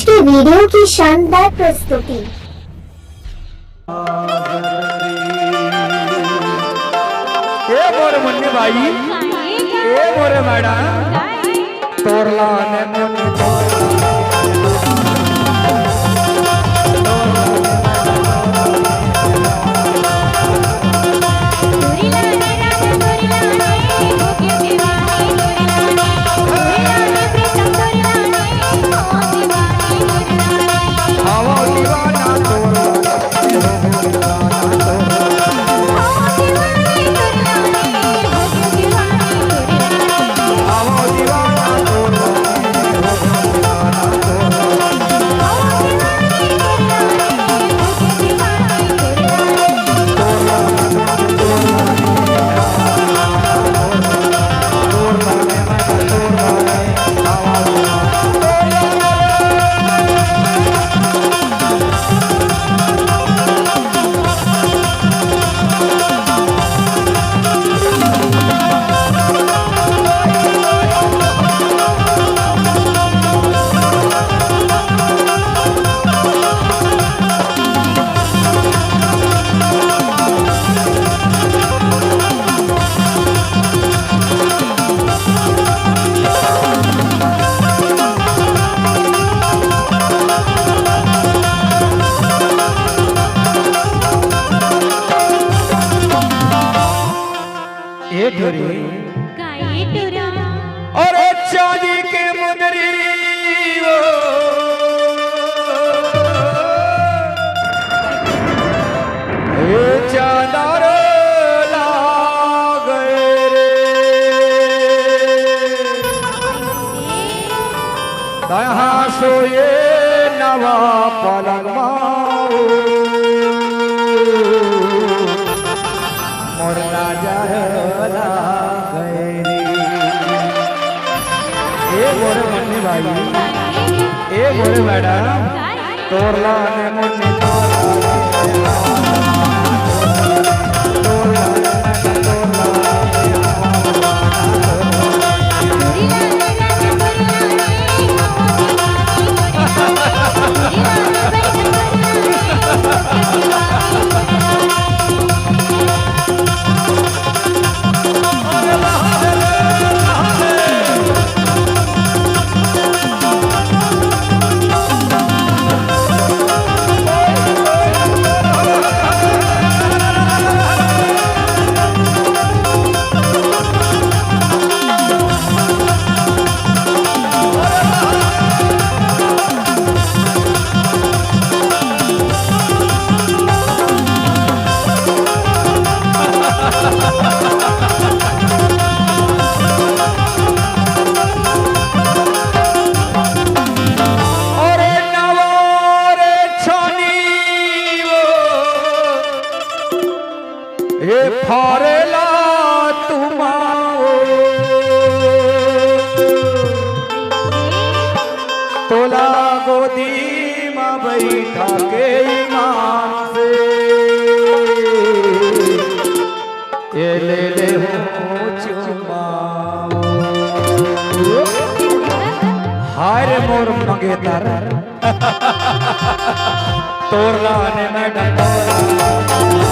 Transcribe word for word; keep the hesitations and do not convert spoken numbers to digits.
के वीडियो की शानदार प्रस्तुति। ए मोर मुन्नी भाई, ए मोरे मैडम, तोर लाने मुन्नी ए टुरी। का ए टुरा? अरे चांदी के मुंदरी वो, ए चांदर लागे रे। तहाँ सोए नवा पलंग माऊ, मोर राजा लागे रे। ए मोरे मुन्नी भाई, ए मोरे मैडम, तोर लाने मुन्नी तोर लाने। अरे नवारे छानी वो, ए फारेला तुमाओ, तोला गोदी मा बैठा के ईमान से। ए ले ले हो चुमा। हाय रे मोर मंगेतर। तोर लाने में डंडोरा।